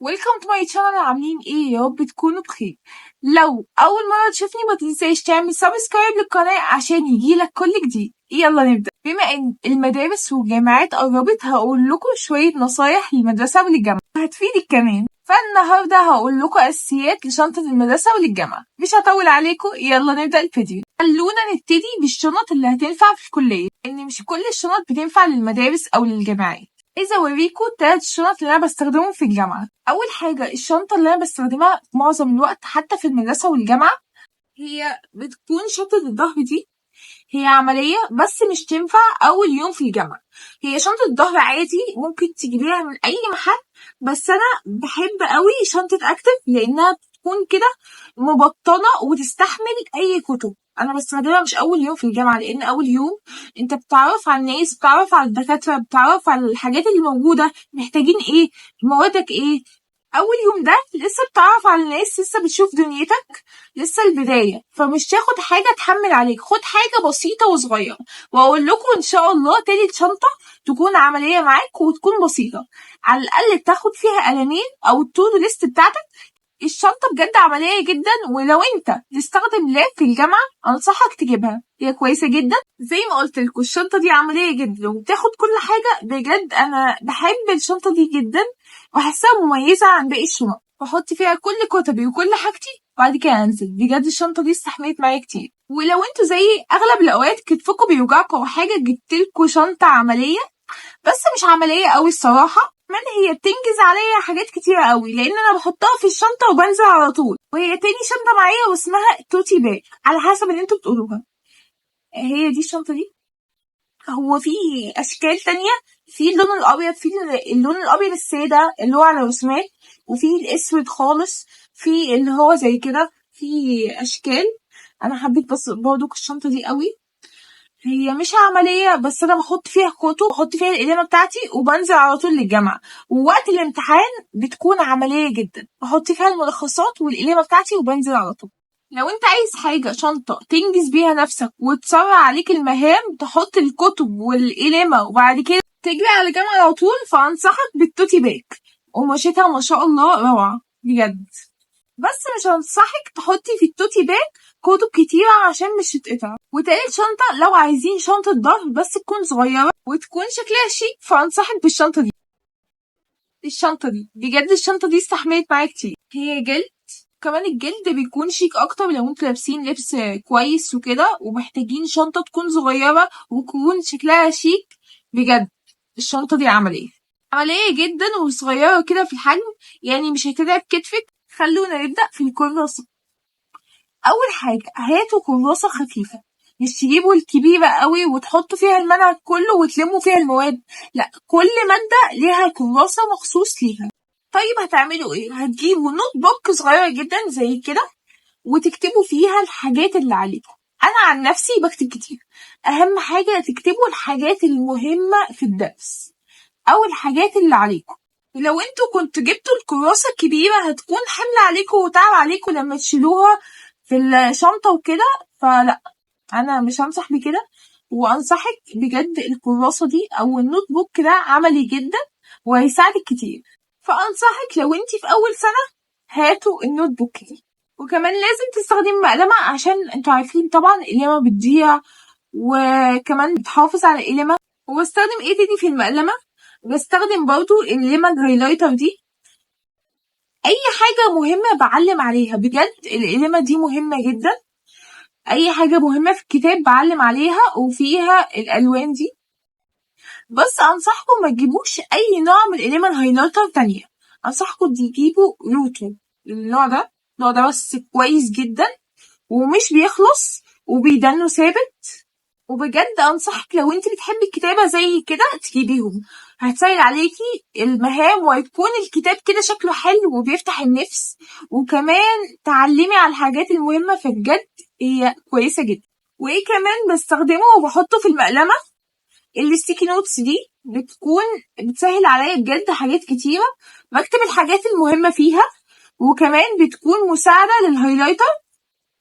Welcome to my channel. عاملين ايه؟ يا رب تكونوا بخير. لو اول مرة تشوفني ما تنساش تعمل subscribe للقناة عشان يجيلك كل جديد. يلا نبدا. بما ان المدارس والجامعات قربت، هقول لكم شوية نصايح للمدرسة وللجامعه هتفيدك كمان. فالنهارده هقول لكم اساسيات لشنطه المدرسة وللجامعه. مش هطول عليكم، يلا نبدا الفيديو. خلونا نبتدي بالشنط اللي هتنفع في الكليه، ان مش كل الشنط بتنفع للمدارس او للجامعات. عايزه اوريكم تلات شنط اللي انا بستخدمهم في الجامعه. اول حاجة الشنطة اللي انا بستخدمها معظم الوقت حتى في المدرسة والجامعه، هي بتكون شنطه الظهر دي. هي عملية بس مش تنفع اول يوم في الجامعه. هي شنطه الظهر عادي ممكن تجيبيها من اي محل، بس انا بحب قوي شنطه Active لانها بتكون كده مبطنه وتستحمل اي كتب. انا بستخدمها مش اول يوم في الجامعه، لان اول يوم انت بتعرف على الناس، بتعرف على الدكاتره، بتعرف على الحاجات اللي موجوده، محتاجين ايه، موادك ايه. اول يوم ده لسه بتعرف على الناس، لسه بتشوف دنيتك، لسه البدايه، فمش تاخد حاجة تحمل عليك، خد حاجة بسيطة وصغيره. واقول لكم ان شاء الله تالت شنطه تكون عملية معاك وتكون بسيطه، على الاقل تاخد فيها قلمين او ال to do list بتاعتك. الشنطة بجد عملية جدا، ولو انت تستخدم lap في الجامعة انصحك تجيبها، هي كويسة جدا. زي ما قلت لكم الشنطة دي عملية جدا وبتاخد كل حاجة. بجد انا بحب الشنطة دي جدا وحاساها مميزة عن باقي الشنط. بحط فيها كل كتبي وكل حاجتي وبعد كده انزل. بجد الشنطة دي استحملت معايا كتير. ولو انتوا زيي اغلب الاوقات كتفكم بيوجعكم او حاجة، جبتلكوا شنطة عملية بس مش عملية قوي الصراحة، كمان هي بتنجز عليا حاجات كتيرة قوي لان انا بحطها في الشنطة وبنزل على طول. وهي تاني شنطة معايا واسمها tote bag على حسب اللي انتوا بتقولوها. هي دي الشنطة دي. هو في اشكال تانية، في اللون الابيض، في اللون الابيض السادة اللي هو على رسومات، وفي الاسود خالص، في اللي هو زي كده، في اشكال. انا حبيت بس برضو الشنطة دي قوي. هي مش عملية بس أنا بحط فيها كتب، بحط فيها الأقلام بتاعتي وبنزل على طول للجامعة. ووقت الامتحان بتكون عملية جدا، بحط فيها الملخصات والأقلام بتاعتي وبنزل على طول. لو انت عايز حاجة شنطة تنجز بيها نفسك وتسرع عليك المهام، تحط الكتب والقلمة وبعد كده تجري على الجامعة على طول، فأنصحك بال tote bag. قماشتها ما شاء الله روعة بجد. بس مش هنصحك تحطي في ال tote bag كتب كتيرة عشان مش تتقطع. وتالت شنطة لو عايزين شنطة ظهر بس تكون صغيرة وتكون شكلها شيك، فأنصحك بالشنطة دي. الشنطة دي بجد الشنطة دي استحملت معايا كتير. هي جلد، كمان الجلد بيكون شيك اكتر لو انتوا لابسين لبس كويس وكده ومحتاجين شنطة تكون صغيرة وتكون شكلها شيك. بجد الشنطة دي عملية عملية جدا وصغيرة كده في الحجم، يعني مش هتتعب كتفك. خلونا نبدأ في الكراسة. أول حاجة هاتوا كراسة خفيفة، مش تجيبوا الكبيرة قوي وتحطوا فيها المنهج كله وتلموا فيها المواد، لا، كل مادة ليها كراسة مخصوص ليها. طيب هتعملوا ايه؟ هتجيبوا notebook صغيرة جدا زي كده وتكتبوا فيها الحاجات اللي عليكم. انا عن نفسي بكتب كتير. اهم حاجة تكتبوا الحاجات المهمة في الدرس او الحاجات اللي عليكم. لو انتوا كنتوا جبتوا الكراسة الكبيرة هتكون حمل عليكم وتعب عليكم لما تشيلوها في الشنطة وكده، فلا انا مش هنصح بكده. وانصحك بجد الكراسة دي او ال notebook ده عملي جدا وهيساعدك كتير. فانصحك لو انتي في اول سنة هاتوا ال notebook دي. وكمان لازم تستخدمي مقلمة عشان انتوا عارفين طبعا القلمة بتضيع، وكمان بتحافظ على القلمة. وبستخدم ايه تاني في المقلمة؟ بستخدم برضو القلمة ال highlighter دي. اي حاجة مهمة بعلم عليها، بجد القلمة دي مهمة جدا. اي حاجة مهمة في الكتاب بعلم عليها، وفيها الالوان دي. بس انصحكم ما تجيبوش اي نوع من القلمة ال highlighter تانية، انصحكم تجيبوا روتو، النوع ده. النوع ده بس كويس جدا ومش بيخلص وبيدنه ثابت. وبجد انصحك لو انت بتحبي الكتابة زي كده تجيبيهم، هتسهل عليكي المهام وهيكون الكتاب كده شكله حلو وبيفتح النفس، وكمان تعلمي على الحاجات المهمة. فبجد هي كويسة جدا. وايه كمان بستخدمه وبحطه في المقلمة؟ ال sticky notes دي بتكون بتسهل عليا بجد حاجات كتيرة، بكتب الحاجات المهمة فيها، وكمان بتكون مساعدة لل highlighter،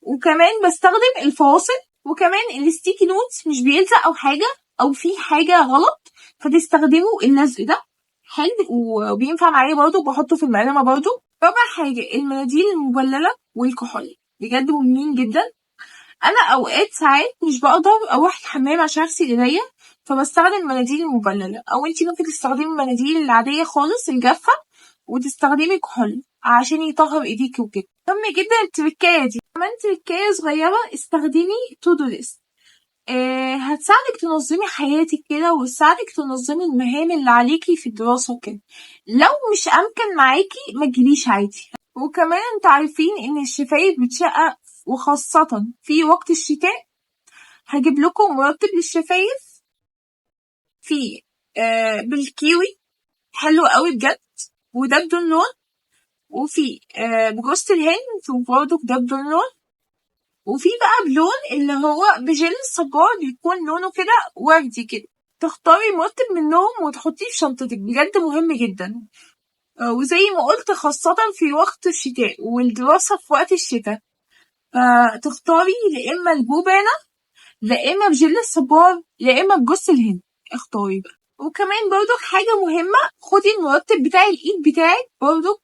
وكمان بستخدم الفواصل. وكمان ال sticky notes مش بيلزق او حاجة او في حاجة غلط، فتستخدموا اللزق ده. حلو وبينفع معايا برضو، بحطه في المقلمة برضو. رابع حاجة المناديل المبللة والكحول، بجد مهمين جدا. انا اوقات ساعات مش بقدر اروح الحمام عشان اغسل ايديا، فبستخدم المناديل المبللة، او انتي ممكن تستخدمي المناديل العادية خالص الجافة وتستخدمي كحول عشان يطهر ايديكي وكده. مهم جدا التركاية دي. كمان تركاية صغيرة، استخدمي to do list، هتساعدك تنظمي حياتك كده، وتساعدك تنظمي المهام اللي عليكي في الدراسة وكده. لو مش امكن معاكي ما تجيبيش عادي. وكمان انتوا عارفين ان الشفايف بتشقق، وخاصة في وقت الشتاء. هجيب لكم مرطب للشفايف في بالكيوي، حلو قوي بجد، وده بدون لون. وفي بجوز الهند، وبرضه ده بدون لون. وفي بقى بلون اللي هو بجل الصبار، بيكون لونه كده وردي كده. تختاري مرطب منهم وتحطيه في شنطتك، بجد مهم جدا. وزي ما قلت خاصة في وقت الشتاء والدراسة في وقت الشتاء، فتختاري يا إما الجبانة، لا إما بجل الصبار، لا إما بجوز الهند، اختاري بقى. وكمان برضو حاجة مهمة، خدي المرطب بتاع الإيد بتاعك برضو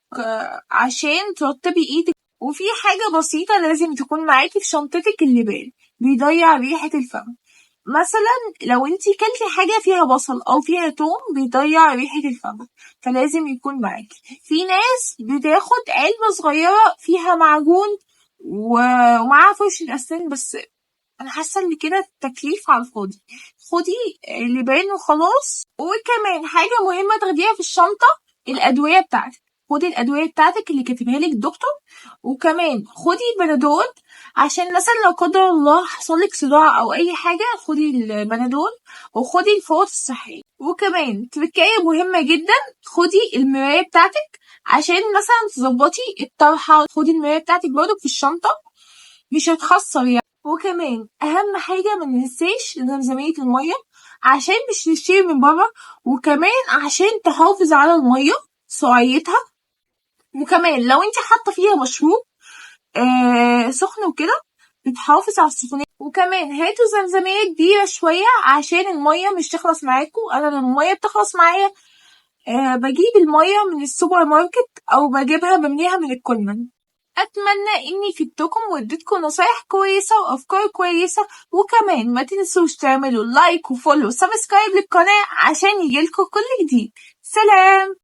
عشان ترطبي إيدك. وفي حاجة بسيطة لازم تكون معاكي في شنطتك، اللبان، بيضيع ريحة الفم. مثلا لو انتي كلتي حاجة فيها بصل أو فيها توم بيضيع ريحة الفم، فلازم يكون معاكي. في ناس بتاخد علبة صغيرة فيها معجون ومعاها فرشة أسنان، بس أنا حاسة إن كده تكليف على الفاضي. خدي لبان وخلاص. وكمان حاجة مهمة تاخديها في الشنطة، الأدوية بتاعتك. خدي الأدوية بتاعتك اللي كاتبها لك الدكتور، وكمان خدي بنادول عشان مثلا لو قدر الله حصل لك صداع أو أي حاجة، خدي البنادول وخدي الفوط الصحية. وكمان تركاية مهمة جدا، خدي المراية بتاعتك عشان مثلا تظبطي الطرحة. خدي المراية بتاعتك برضو في الشنطة، مش هتخسر يعني. وكمان أهم حاجة ما ننساش زمزمية المية عشان مش نشتري من بره، وكمان عشان تحافظ على المية سعيتها. وكمان لو انت حاطة فيها مشروب سخن وكده بتحافظ على السخونية. وكمان هاتوا زمزمية كبيرة شوية عشان المية مش تخلص معاكم. أنا لما المية بتخلص معايا بجيب المية من السوبر ماركت أو بجيبها بمليها من الكولمان. أتمنى إني فدتكم واديتكم نصايح كويسة وأفكار كويسة. وكمان ما تنسوش تعملوا like و follow و subscribe للقناة عشان يجيلكم كل جديد. سلام.